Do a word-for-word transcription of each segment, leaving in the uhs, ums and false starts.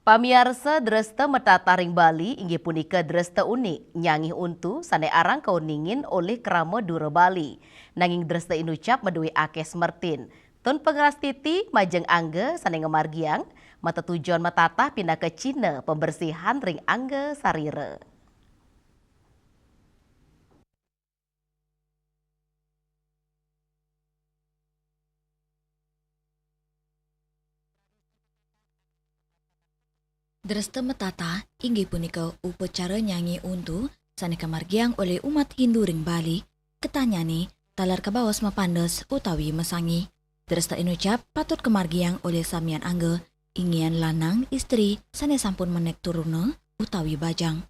Pamiarsa, dresta matatah ring Bali inggih punika dresta unik, nyangih untu, sane arang kauningin olih krama dura Bali. Nanging dresta inucap madué akéh smertin. Tun pangrastiti majeng angga sane ngamargiang, matetujon matatah pinaka cihna pabersihan ring angga sarira. Dresta matatah inggih punika upacara nyangih untu sane kamargiang olih umat Hindu ring Bali, ketahnyane taler kabaos mapandes utawi masangih. Dresta inucap patut kamargiang olih samian angga, ingian lanang, istri sane sampun menek truna utawi bajang.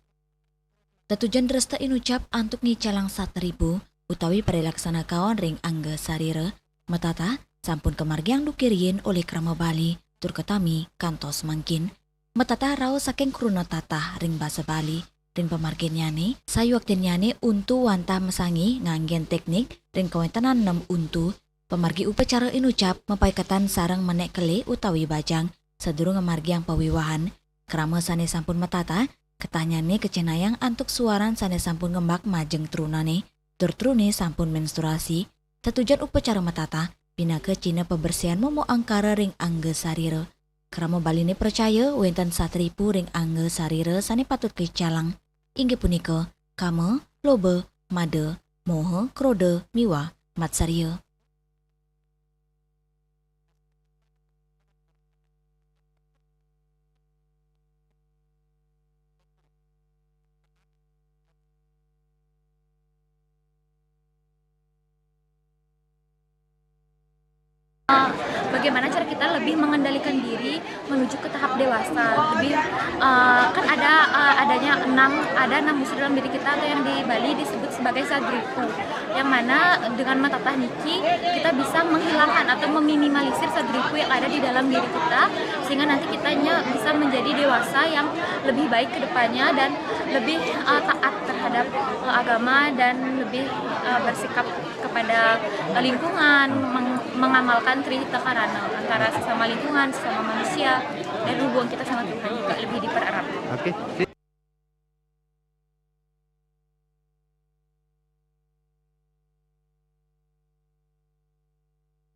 Tetujon dresta inucap antuk ngicalang satripu utawi parilaksana kaon ring angga sarira, matatah sampun kamargiang duke riin olih krama Bali tur katami kantos mangkin. Matatah rauh saking kruna tatah ring basa Bali. Ring pamarginnyane, sayuaktinnyane untu wantah masangih nganggen teknik ring kawentenan nem untu. Pamargi upacara inucap mapaiketan sareng menek kelih utawi bajang sadurung ngamargiang pawiwahan. Krama sane sampun matatah, ketahnyane kacihnayang antuk suaran sane sampun ngembak majeng trunane, tur trune sampun menstruasi. Tetujon upacara matatah pinaka cihna pabersihan momo angkara ring angga sarira. Krama Baline pracaya wenten satripu ring angga sarira sane patut kicalang, inggih punika kama, loba, mada, moha, kroda, miwah matsarya. Bagaimana cara kita lebih mengendalikan diri menuju ke tahap dewasa? Lebih, eh, kan ada, eh, adanya enam, ada enam unsur dalam diri kita atau yang di Bali disebut sebagai sadripu. Yang mana dengan matatah niki kita bisa menghilangkan atau meminimalisir sadripu yang ada di dalam diri kita, sehingga nanti kitanya bisa menjadi dewasa yang lebih baik ke depannya dan lebih, eh, taat terhadap, eh, agama dan lebih, eh, bersikap kepada, eh, lingkungan, meng-, mengamalkan Tri Hita Karana antara sesama lingkungan, sesama manusia, dan hubungan kita sama Tuhan juga lebih dipererat. Oke.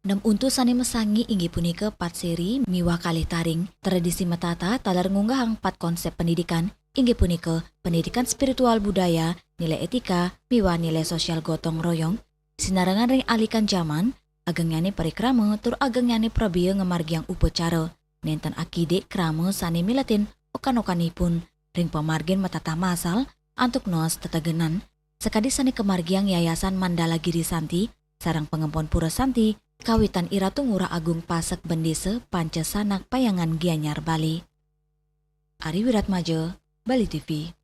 Nem untu sane masangih inggih punika pat seri miwah kalih taring. Tradisi matatah taler ngunggahang pat konsep pendidikan, inggih punika pendidikan spiritual budaya, nilai etika, miwah nilai sosial gotong royong. Sinarengan ring alikan jaman, agengnyane parikrama tur agengnyane prabea ngamargiang upacara. Nenten akidik krama sane miletin okan-okanipun ring pamargin matatah masal antuk naos tetegenan. Sakadi sane kamargiang Yayasan Mandala Giri Santi sareng Pangempon Pura Santi, kawitan Iratu Ngurah Agung Pasek Bendesa Panca Sanak Payangan Gianyar Bali. Ari Wiratmaja, Bali T V.